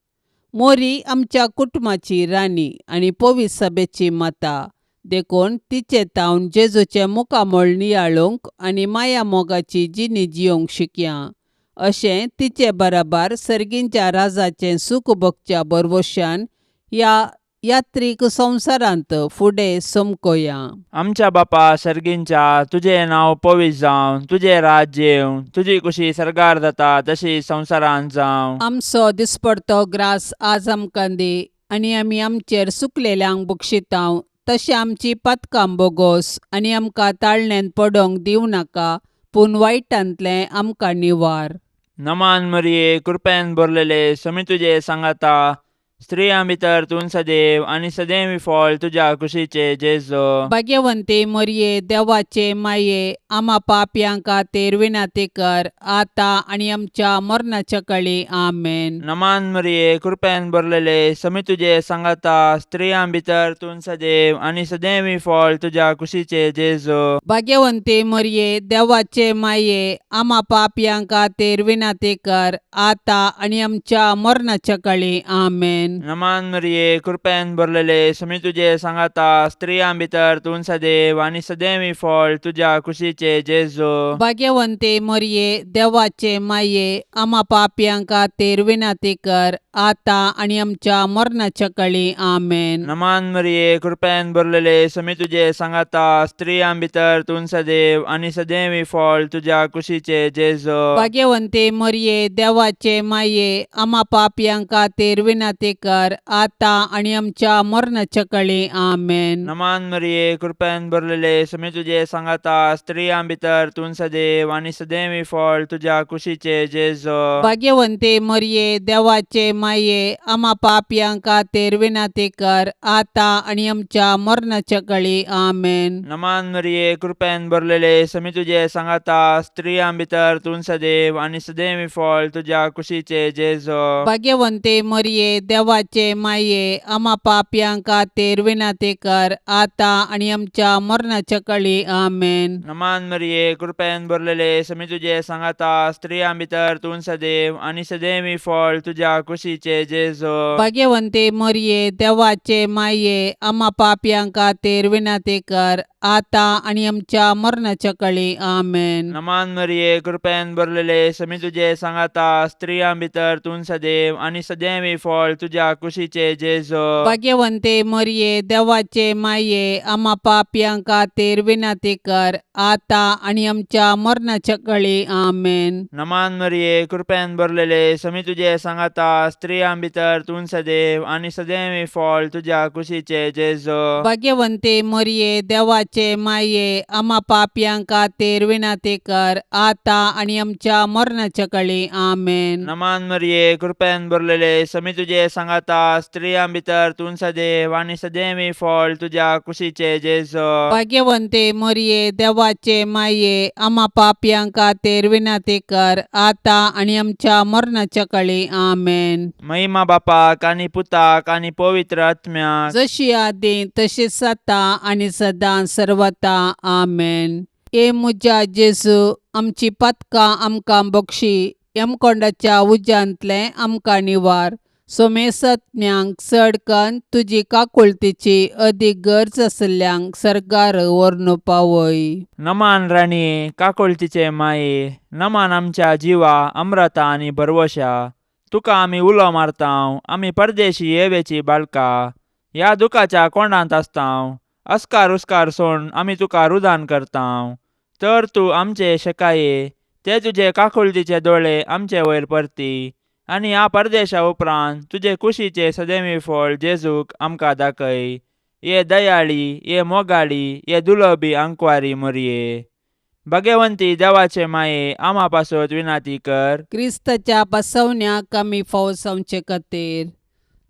मोरी आमच्या कुटुंबाची राणी आनी पवित्र सभेची माता, देखून तिचे तावन जेजूचें मुखामळ नियाळूंक आनी माया मोगाची जिणी जियोंक शिकया. अशें तिचे बराबर सर्गींच्या राजाचें सूख भोगच्या भरवशान ह्या यात्रीक संवसारांत फुडें समकोया. आमच्या बापा सर्गींच्या, तुजें नांव पवित्र जावं, तुजें राज्य येवं, तुजी कुशी सर्गार जाता तशी संवसारांत जावं. आमचो दिसपडतो ग्रास आज आमकां दी आनी आमी आमचेर सुकलेल्यांक बक्षितांव तशें आमची पातकां बोगोस आनी आमकां ताळण्यांत पडोंक दिवं नाका, पूण वायटांतलें आमकां निवार. नमान मरिये, कृपेन भरलेले, समी तुजे सांगाता, स्त्रियां भितर तूं सदैव आनी सदैव फळ तुज्या कुशीचे जेजू. भाग्यवंती मरिये, देवाचे माये, आमा पापयां खातीर विनंती कर, आतां आनी आमच्या मरणाच्या कळी. आमेन. नमान मरिये, कृपेन भरलेले, समी तुजे सांगाता, स्त्रियां भितर तूं सदैव आनी सदैव फळ तुज्या कुशीचे जेजू. भाग्यवंती मरिये, देवाचे माये, आमा पापयां खातीर विनंती कर, आतां आनी आमच्या मरणाच्या कळी. आमेन. नमान मरिये, कृपेन भरलेले, समी तुजे सांगाता, स्त्रियां भितर तूं सदैव आनी सदैव फळ तुज्या कुशीचे जेजू. भाग्यवंती मरिये, देवाचे माये, आमा पापयां खातीर विनंती कर, आतां आनी आमच्या मरणाच्या कळी. आमेन. नमान मरिये, कृपेन भरलेले, समी तुजे सांगाता, स्त्रियां भितर तूं सदैव आनी सदैव फळ तुज्या कुशीचे जेजू. भाग्यवंती मरिये, देवाचे माये, आमा पापयां खातीर विनंती कर, आतां आनी आमच्या मरणाच्या कळी. आमेन. नमान मरिये, कृपेन भरलेले, समी तुजे सांगाता, स्त्रियां भितर तूं सदैव आनी सदैव फळ तुज्या कुशीचे जेजू. भाग्यवंती मरिये, देवाचे माये, आमा पापयां खातीर विनंती कर, आतां आनी आमच्या मरणाच्या कळी. आमेन. नमान मरिये, कृपेन भरलेले, समी तुजे सांगाता, स्त्रियां भितर तूं सदैव आनी सदैव फळ तुज्या कुशीचे जेजू. भाग्यवंती मरिये, देवाचे माये, आमा पापयां खातीर विनंती कर, आतां आनी आमच्या मरणाच्या कळी. आमेन. नमान मरिये, कृपेन भरलेले, समी तुजे सांगाता, स्त्रियां भितर तूं सदैव आनी सदैव फळ तुज्या कुशीचे जेजू. भाग्यवंती मरिये, देवाचे माये, आमा पापयां खातीर विनंती कर, आतां आनी आमच्या मरणाच्या कळी. आमेन. नमान मरिये, कृपेन भरलेले, समी तुजे सांगाता, स्त्रियां भितर तूं सदैव आनी सदैव फळ तुज्या तुज्या कुशीचे जेजो. भाग्यवंते मरये, देवाचे माये, आमा पापयां खातीर विनंती कर, आतां आनी आमच्या मरणाच्या कळी. आमेन. नमान मरिये, कृपेन भरलेले, समी तुजे सांगाता, स्त्रियां भितर तूं सदैव आनी सदैव फळ तुज्या कुशीचे जेजो. भाग्यवंते मरये, देवाचे माये, आमा पापयां खातीर विनंती कर, आतां आनी आमच्या मरणाच्या कळी. आमेन. नमान मरिये, कृपेन भरलेले, समी तुजे सांगाता, स्त्रियां भितर तूं सदैव आनी सदैव फळ तुज्या कुशीचे जेजो. भाग्यवंते मरये, देवाचे माये, आमा पापयां खातीर विनंती कर, आतां आनी आमच्या मरणाच्या कळी. आमेन. महिमा बापाक आनी पुताक आनी पवित्र आत्म्याक. जशी आदी तशीच आतां आनी सदां सर्वता. आमेन. ए म्हज्या जेजू, आमची पातकां आमकां बक्षी, यमकोंडाच्या उज्यांतलें आमकां निवार, सोमेसत्म्यांक चड कन्न तुजी काकुळतीची अदीक गरज आशिल्ल्यांक सर्गार व्हरून पावय. नमान राणये, काकुळतीचे माये, नमान आमच्या जिवा अम्रता आनी भरवशा, तुका आमी उलो मारतांव, आमी परदेशी येवेची बाळका, ह्या दुखाच्या कोंडांत आसतांव, अस्कार उस्कार सोड आमी तुका रुदान करतांव, तर तूं आमचे शेकाये ते तुजे काकुळतीचे दोळे आमचे वयर परती आनी ह्या परदेशा उपरांत तुजे कुशीचे सदैवी फळ जेजूक आमकां दाखय. ये दयाळी, ये मोगाळी, ये दुलबी आंकवारी मोरये, भगवंती देवाचे माये, आमा पासत विनाती कर. क्रिस्ताच्या बसवण्याक आमी फावो जावचे खातीर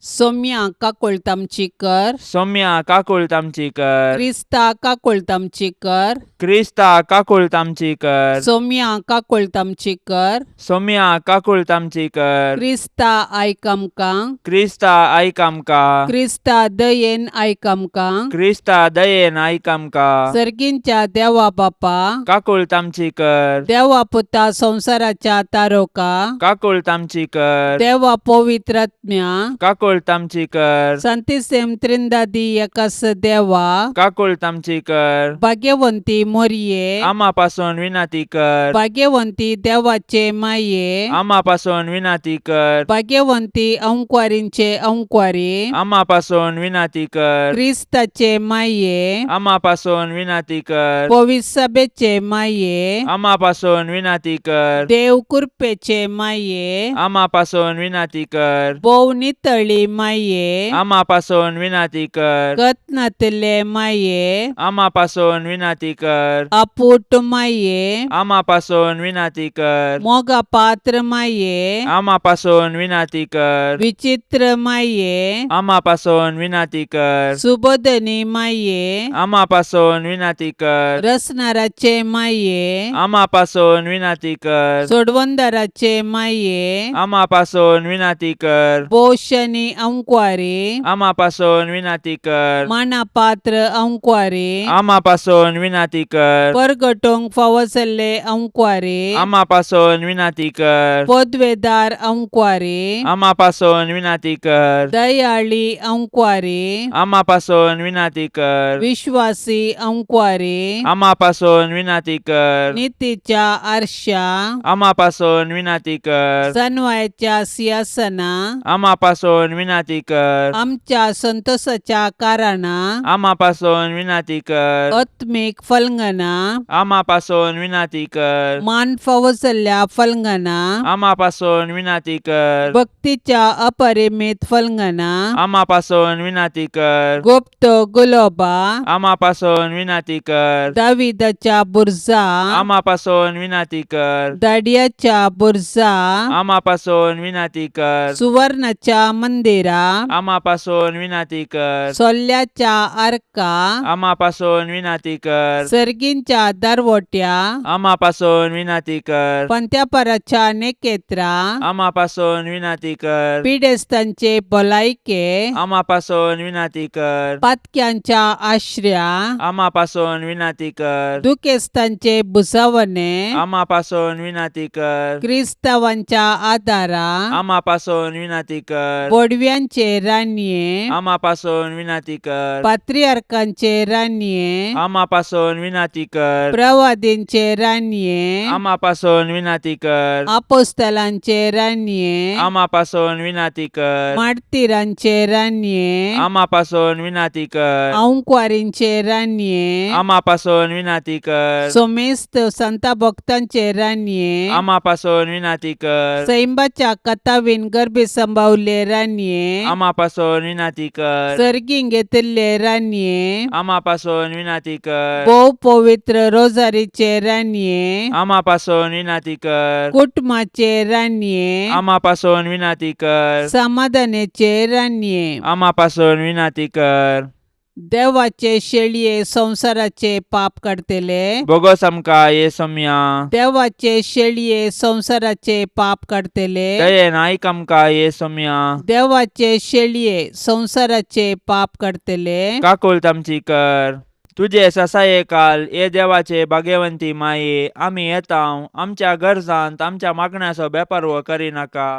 सोम्या काकुळट आमची कर. सौम्या काकुळट आमची कर. क्रिस्ता काकुळट आमची कर. क्रिस्ता काकुळट आमची कर. सोम्या काकुळट आमची कर. सौम्या काकुळट आमची कर. क्रिस्ता आयक आमकां. क्रिस्ता आयक आमकां. क्रिस्ता दयेन आयक आमकां. क्रिस्ता दयेन आयक आमकां. सर्गींच्या देवा बापा, काकुळट आमची कर. देवा पुता संवसाराच्या तारोका, काकुळट आमची कर. देवा पवित्रात्म्या, काकुळट आमची कर. संतिसेम त्रिंदादी एकास देवा, काकुळट आमची कर. भाग्यवंती मोरये, आमा पासून विनाती कर. भाग्यवंती देवाचे माये, आमा पासून विनाती कर. भाग्यवंती अंकवारींचे अंकवारी, आमा पासून विनाती कर. क्रिस्ताचे माये, आमा पासून विनाती कर. पविसभेचे माये, आमा पासून विनाती कर. देव कृपेचे माये, आमा पासून विनाती कर. भोव नितळी माये, आमा पासून विनाती कर. कत्नातले माये, आमा पासून विनाती कर. आपूट माये, आमा पासून विनाती कर. मोगा पात्र माये, आमा पासून विनाती कर. विचित्र माये, आमा पासून विनाती कर. सुबोधनी माये, आमा पासून विनाती कर. रसनाराचे माये, आमा पासून विनाती कर. सोडवंदाराचे माये, आमा पासून विनाती कर. पोशनी अंकवारी, आमा पासून विनाती कर. मानापात्र अंकवारी, आमा पासून विनाती कर. परगटोंक फावो जाल्ले अंकवारी, आमा पासून विनाती कर. पदवेदार अंकवारी, आमा पासून विनाती कर. दयाळी अंकवारी, आमा पासून विनाती कर. विश्वासी अंकवारी, आमा पासून विनाती कर. नितीच्या आरशा, आमा पासून विनाती कर. सनवायच्या सिंहासना, आमा पासून विनाती कर. आमच्या संतोषाच्या कारणा, आमा पासून विनाती कर. आत्मीक फलंगना, आमा पासून विनाती कर. मान फावो जाल्ल्या फलंगना, आमा पासून विनाती कर. भक्तीच्या अपरिमित फलंगना, आमा पासून विनाती कर. गुप्त गुलोबा, आमा पासून विनाती कर. दाविदाच्या बुरजा, आमा पासून विनाती कर. दाडियाच्या बुरजा, आमा पासून विनाती कर. सुवर्णाच्या मंदिरा, आमा पासून विनाती कर. सोल्ल्याच्या आर्का, आमा पासून विनाती कर. सर्गींच्या दरवट्या, आमा पासून विनाती कर. पंत्यापराच्या नेकेत्रा, आमा पासून विनाती कर. पिडेस्तांचे भलायके, आमा पासून विनाती कर. पातक्यांच्या आश्र्या, आमा पासून विनाती कर. दुखेस्तांचे भुजावणे, आमा पासून विनाती कर. क्रिस्तावांच्या आदारा, आमा पासून विनाती कर. बोडव्या बडव्यांचे रानये, आमा पासून विनाती कर. पात्रियार्कांचे रानये, आमा पासून विनाती कर. प्रवादींचे रानये, आमा पासून विनाती कर. आपोस्तलांचे रानये, आमा पासून विनाती कर. मार्तीरांचे रानये, आमा पासून विनाती कर. आंकवारींचे रानये, आमा पासून विनाती कर. सोमेस्त संता भक्तांचे रानये, आमा पासून विनाती कर. सैंबाच्या कथावीन गर्भी संभावले रानये, आमा पासून विनाती कर. सर्गीं घेतिल्ले रानये, आमा पासून विनाती कर. भोव पवित्र रोजारीचे रानये, आमा पासून विनाती कर. कुटुंबाचे रानये, आमा पासून विनाती कर. समाधानाचे रानये, आमा पासून विनाती कर. देवाचे शेळये संवसाराचे पाप काडतले, बोगोस आमकां ये सोम्या. देवाचे शेळये संवसाराचे पाप काडतले, दयेन आयक आमकां ये सोम्या. देवाचे शेळये संवसाराचे पाप काडतले, काकुळट आमची कर. तुजे ससाये काल ये देवाचे भाग्यवंती माये, आमी येता आमच्या गरजांत आमच्या मागण्याचो बेपारवो करिनाका,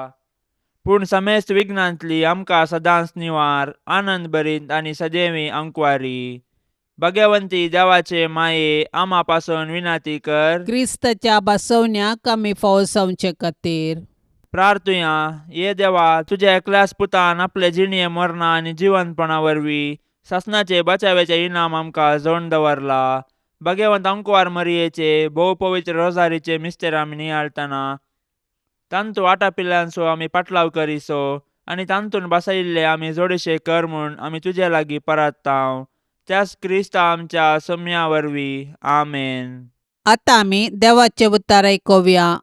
पूण समेस्त विघ्नांतली आमकां सदांच निवार, आनंद भरीत आनी सदैवी अंकवारी. भाग्यवंती देवाचे माये, आमा पासून विनाती कर. क्रिस्ताच्या बसवण्याक आमी फावो जावचे खातीर. प्रार्थुया. ये देवा, तुज्या एकल्याच पुतान आपले जिणये मरणा आनी जिवंतपणा वरवीं सासणाचे बचाव्याचे इनाम आमकां जोडून दवरला. भाग्यवंत अंकवार मरियेचे भोव पवित्र रोजारीचे मिस्तेर आमी नियाळतना तांतू आटापिल्ल्यांचो आमी पाटलाव करिसो आनी तांतून बसयिल्ले आमी जोडीशे कर म्हूण आमी तुजे लागीं परात्तांव, त्याच क्रिस्ता आमच्या सोम्या वरवीं. आमेन. आतां आमी देवाचे उतार आयकुया.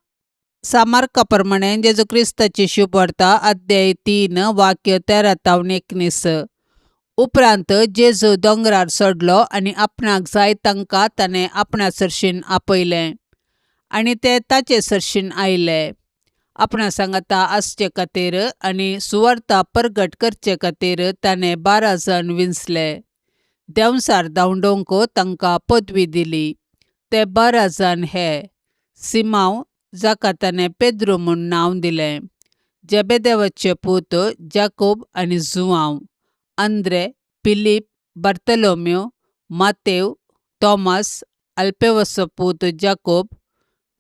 सामार्का प्रमाणे जेजू क्रिस्ताची शुभवार्ता, अध्याय 3, वाक्य 13 तावन 19. उपरांत जेजू दोंगरार सोडलो आनी आपणाक जाय तांकां ताणें आपणा सरशीन आपयलें आनी ते ताचे सरशीन आयले. आपणा सांगाता आसचे खातीर आनी सुवार्ता परगट करचे खातीर ताणें 12 जाण विंचले. देंवचार धांवडोवंक तांकां पदवी दिली. ते 12 जाण हे: सिमांव, जाका ताणें पेद्रू म्हूण नांव दिलें, जेबेदेवाचे पूत जाकोब आनी जुआंव, आंद्रे, फिलीप, बार्तलोम्यो, मातेव, तॉमास, अल्पेवसो पूत जाकोब,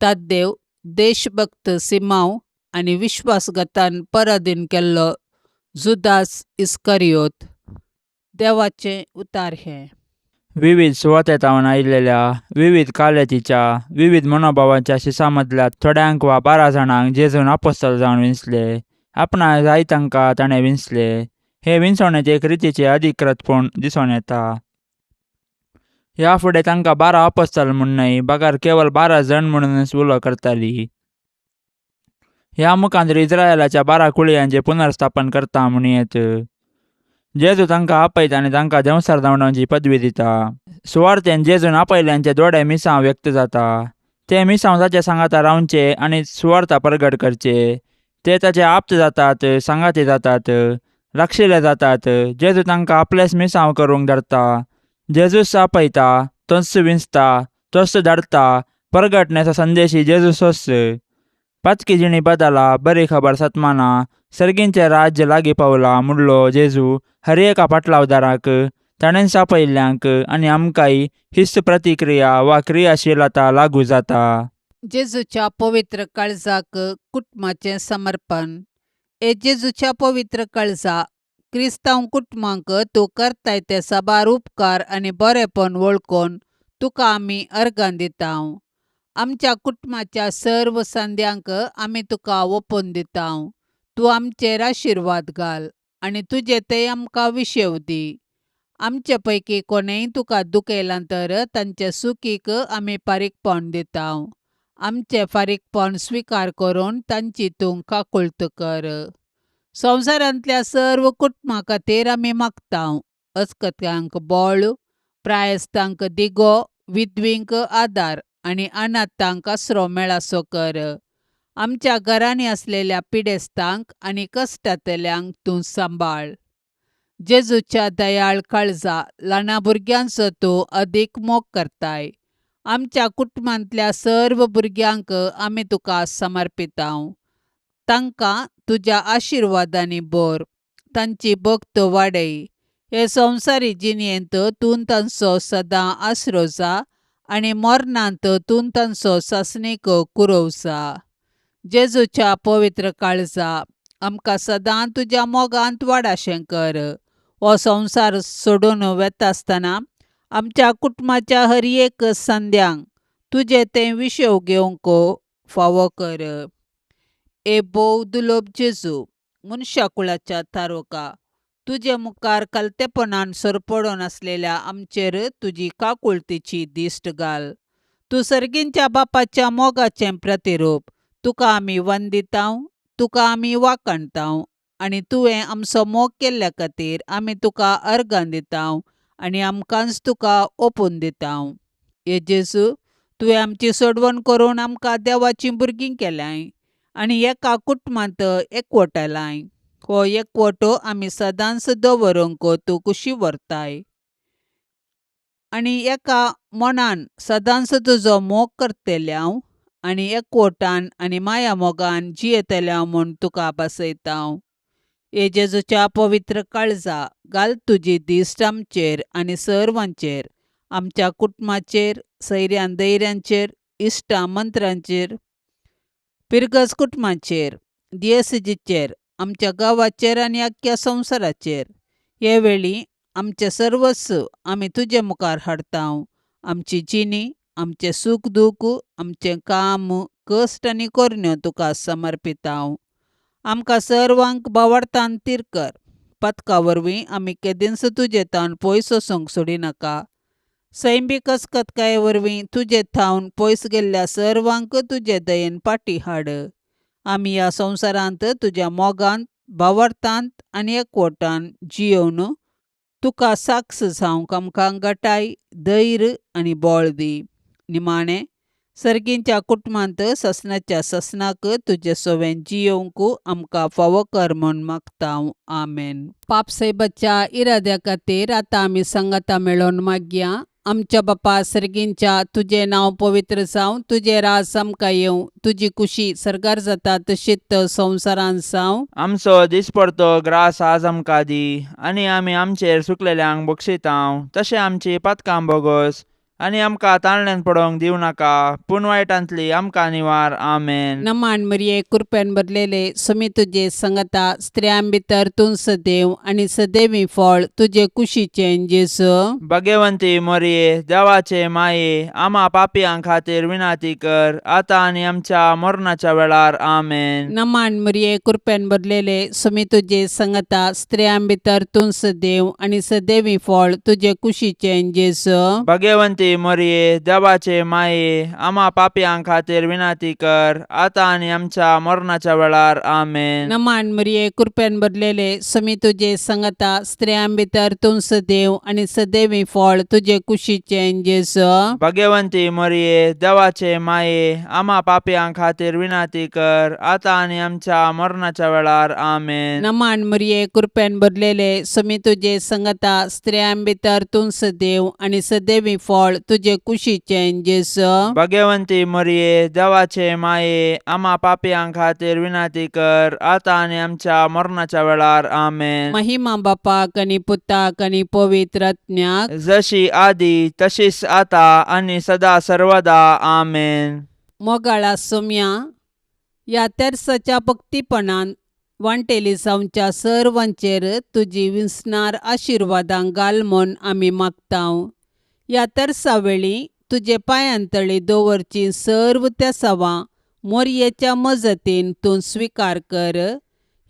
ताद्देव, देशभक्त सिमांव आनी विश्वासघातान पराधीन केल्लो जुदास इस्करियोत. देवाचें उतार हें. विविध सुवातेतावन आयिल्ल्या विविध कालेतीच्या विविध मनोभावांच्या शिसां मदल्या थोड्यांक वा 12 जाणांक जेजून आपोस्तल जावन विंचले. आपणा जाय तांकां ताणें विंचले. हे विंचवणेंत एक रितीचे अधिकृतपण दिसून येता. ह्या फुडें तांकां 12 आपोस्तल म्हूण न्हय, बगर केवल 12 जण म्हणूनच उलो करताली. ह्या मुखांत इस्रायलाच्या 12 कुळयांचें पुनर्स्थापन करता म्हूण येत. जेजू तांकां आपयता आनी तांकां देंवचार धांवडावची पदवी दिता. सुवार्तेन जेजून आपयल्यांचे दोळे मिसांव व्यक्त जाता. ते मिसांव ताचे सांगाता रावचे आनी सुवार्ता परगट करचे. ते ताचे आप्त जातात, सांगाती जातात, लागशिल्ले जातात. जेजू तांकां आपलेच मिसांव करूंक धरता. जेजूच आपयता, तोच विंचता, तोच धाडटा. परगटण्याचो संदेशी जेजूसच. पातकी जिणी बदला, बरी खबर सतमाना, सर्गींचें राज्य लागीं पावलां मुडलो जेजू हर एका पाटलावदाराक, ताणेंच आपयिल्ल्यांक आनी आमकांय हीच प्रतिक्रिया वा क्रियाशीलता लागू जाता. जेजूच्या पवित्र काळजाक कुटुंबाचें समर्पण. हे जेजूच्या पवित्र काळजा, क्रिस्तांव कुटुंबांक तूं करताय ते साबार उपकार आनी बरेपण वळखून तुका आमी अर्गां दिता. आमच्या कुटुंबाच्या सर्व संद्यांक आमी तुका ओपून दिता. तूं आमचेर आशिर्वाद घाल आनी तुजे ते आमकां विशेव दी. आमचे पैकी कोणेय तुका दुखयलां तर तांचे सुखीक आमी फारीकपण दिता. आमचें फारीकपण स्विकार करून तांची तूं काकुळट कर. संवसारांतल्या सर्व कुटुंबां खातीर आमी मागता. अचकत्यांक बळ, प्रायस्तांक दिगो, विधवींक आदार आनी अनाथांक आसरो मेळासो कर. आमच्या घरांनी आसलेल्या पिडेस्तांक आनी कश्टांतल्यांक तूं सांबाळ. जेजूच्या दयाळ काळजा, ल्हाना भुरग्यांचो तूं अदीक मोग करताय. आमच्या कुटुंबांतल्या सर्व भुरग्यांक आमी तुका समर्पितांव. तांकां तुज्या आशिर्वादांनी भर. तांची भक्त वाडय. हे संवसारी जिणेंत तूं तांचो सदां आसरो जा आनी मरणांत तूं तांचो सासणीक कुरोव जा. जेजूच्या पवित्र काळजा, आमकां सदां तुज्या मोगांत वाडाशें कर. हो संवसार सोडून वेता आसतना आमच्या कुटुंबाच्या हर एक संद्यांक तुजें तें विशेव घेवंक फावो कर. ए भोव दुर्लभ जेजू, मनशा कुळाच्या तारोका, तुजे मुखार कलतेपणान सरपडून आसलेल्या आमचेर तुजी काकुळतीची दिश्ट घाल. तूं सर्गींच्या बापाच्या मोगाचें प्रतिरूप. तुका आमी वंदितांव, तुका आमी वाखाणतांव आनी तुवें आमचो मोग केल्ल्या खातीर आमी तुका अर्गां दितांव आनी आमकांच तुका ओपून दितांव. हे जेजू, तुवें आमची सोडवण करून आमकां देवाचीं भुरगीं केल्यांय आनी एका कुटुंबांत एकवटायलाय. हो एकवटो आमी सदांच दवरूंक तूं कुशी व्हरताय आनी एका मनान सदांच तुजो मोग करतल्यांव आनी एकवटान आनी माया मोगान जियेतल्यांव म्हूण तुका भासयतांव. हे जेजूच्या पवित्र काळजा, घाल तुजी दिश्ट आमचेर आनी सर्वांचेर, आमच्या कुटुंबाचेर, सैऱ्यां दैऱ्यांचेर, इश्टां मंत्रांचेर, पिरगज कुटुंबाचेर, दियेसजीचेर, आमच्या गांवाचेर आनी आख्ख्या संवसाराचेर. हे वेळी आमचें सर्वस्व आमी तुजे मुखार हाडतांव. आमची जिणी, आमचें सूख दूख, आमचें काम, कश्ट आनी करण्यो तुका समर्पितांव. आमकां सर्वांक भावार्थान थीर कर. पदका वरवीं आमी केदींच तुजे थावन पयस वचूंक सोडिनाका. सैमीक अस्कतकाये वरवीं तुजे थावन पयस गेल्ल्या सर्वांक तुजे दयेन फाटीं हाड. आमी ह्या संवसारांत तुज्या मोगांत, भावार्थांत आनी एकवटान जियोवन तुका साक्ष जावंक आमकां गटाय, धैर्य आनी बळ दी. निमाणें सर्गींच्या कुटुंबांत ससनाच्या ससनाक तुजे सवें जियोवंक आमकां फावो कर म्हूण मागतांव. आमेन. पापसायबाच्या इराद्या खातीर आतां आमी सांगाता मेळोवन मागया. आमच्या बापा सर्गींच्या, तुजें नांव पवित्र जावं, तुजें राज आमकां येवं, तुजी कुशी सर्गार जाता तशीच संवसारांत जावं. आमचो दिसपडतो ग्रास आज आमकां दी आनी आमी आमचेर सुकलेल्यांक बक्षितांव तशें आमची पातकां बोगोस आनी आमकां ताळण्यान पडोवंक दिवं नाका पूण वायटांतली आमकां निवार. आमेन. नमान मरिये, कृपेन भरलेले, समी तुजे संगता, स्त्रियां भितर तूं सदैव आनी सदैवी फळ तुजे कुशीचें जेजू. भगवंती मोरये, देवाचे माये, आमा पापयां खातीर विनाती कर आतां आनी आमच्या मरणाच्या वेळार. आमेन. नमान मरिये, कृपेन भरलेले, समी तुजे संगता, स्त्रियां भितर तूं सदैव आनी सदैवी फळ तुजे कुशीचें जेजू. भगवंती मोरये, देवाचे माये, आमा पापयां खातीर विनाती कर आतां आनी आमच्या मरणाच्या वेळार. आमेन. नमान मरिये, कृपेन भरलेले, समी तुजे संगता, स्त्रियां भितर तूं सदैव आनी सदैवी फळ तुजे कुशीचें जेजू. भगवंती मोरये, देवाचे माये, आमा पापयां खातीर विनाती कर आतां आनी आमच्या मरणाच्या वेळार. आमेन. नमान मरिये, कृपेन भरलेले, समी तुजे संगता, स्त्रियां भितर तूं सदैव आनी सदैवी फळ तुजे कुशीचें जेजू. भगवंती मोरये, देवाचे माये, आमा पापयां खातीर विनाती कर आतां आनी आमच्या मरणाच्या वेळार. आमेन. महिमा बापाक आनी पुताक आनी पवित्र आत्म्याक, जशी आदी तशीच आता आनी सदा सर्वदा. आमेन. मोगाळा सोम्या, ह्या तेर्साच्या भक्तीपणान वांटेली जावच्या सर्वांचेर तुजी विसणार आशिर्वादां घाल म्हूण आमी मागतांव. ह्या तेर्सा वेळी तुजे पांयांतळी दवरची सर्व तेसावां मोरयेच्या मजतीन तूं स्विकार कर.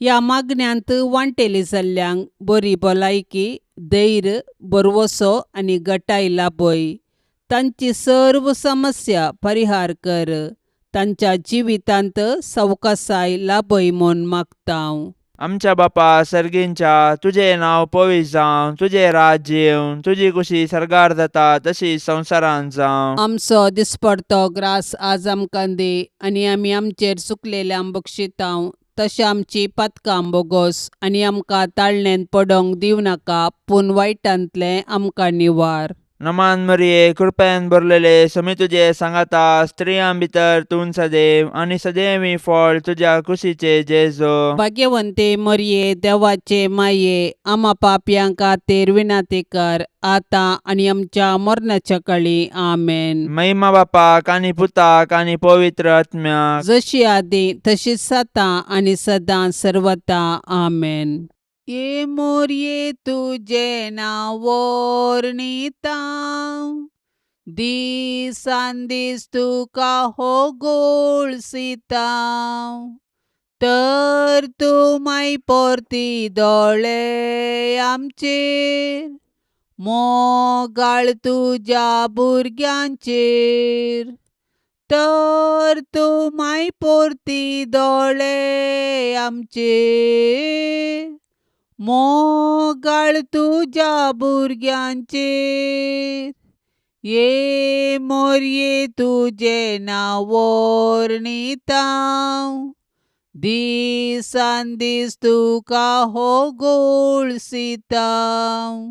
ह्या मागण्यांत वांटेली जाल्ल्यांक बरी भलायकी, धैर्य, भरवसो आनी गटाय लाभय. तांची सर्व समस्या परिहार कर. तांच्या जिवितांत सवकासाय लाभय म्हूण मागतांव. आमच्या बापा सर्गींच्या, तुजें नांव पवित्र जावं, तुजें राज्य येवं, तुजी कुशी सर्गार जाता तशी संवसारांत जावं. आमचो दिसपडतो ग्रास आज आमकां दी आनी आमी आमचेर चुकलेल्यांक बक्षितांव तशें आमची पातकां बोगोस आनी आमकां ताळणेंत पडोवंक दिवं नाका, पूण वायटांतलें आमकां निवार. नमान मरिये, कृपेन भरलेले, समी तुजे सांगाता, स्त्रियां भितर तूं सदैव आनी सदैवी फळ तुज्या कुशीचे जेजो. भाग्यवंते मरिये, देवाचे माये, आमा पापयां खातीर विनंती कर आतां आनी आमच्या मरणाच्या काळी. आमेन. महिमा बापाक आनी पुताक आनी पवित्र आत्म्याक. जशी आदी तशीच आतां आनी सदां सर्वता. आमेन. ये मोरये तुजें नांव वर्णिता, दिसान दीस तुका हो गोळसिता, तर तूं माय परती दोळे आमचेर, मोगाळ तुज्या भुरग्यांचेर, तर तूं माय परती दोळे आमचेर, मोगाळ तुज्या भुरग्यांचेर. ये मोरये तुजें नांव वर्णिता, दिसान दीस तुका हो गोळसिता,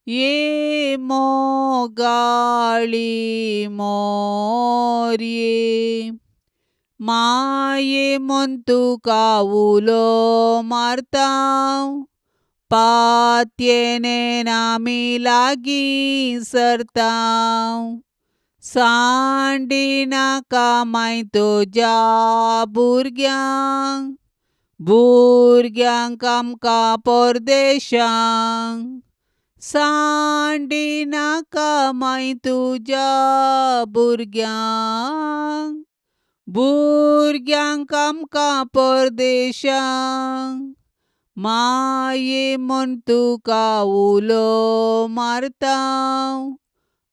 ये मोगाळी मोरये. माये म्हूण तुका उलो मारता, पातयेन आमी लागीं सरता, सांडिनाका माय तुज्या भुरग्यांक, भुरग्यांक आमकां परदेशांक, सांडिनाका माय तुज्या भुरग्यांक, भुरग्यांक आमकां परदेशांक. माये म्हूण तुका उलो मारता,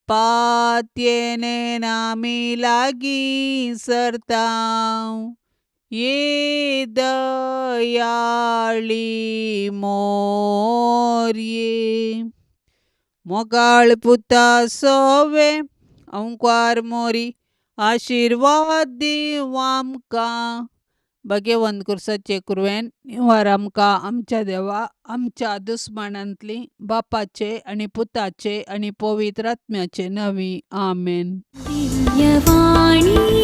पातयेन आमी लागीं सरता, ये दयाळी मोरये. मोगाळ पुता सोवे अंकार मोरी, आशिर्वाद दीव आमकां. भाग्यवंत कुर्साचे कुरवेन निवार आमकां आमच्या देवा आमच्या दुस्मानांतली, बापाचे आनी पुताचे आनी पवित्र आत्म्याचे नवी. आमेन. दिव्यवाणी.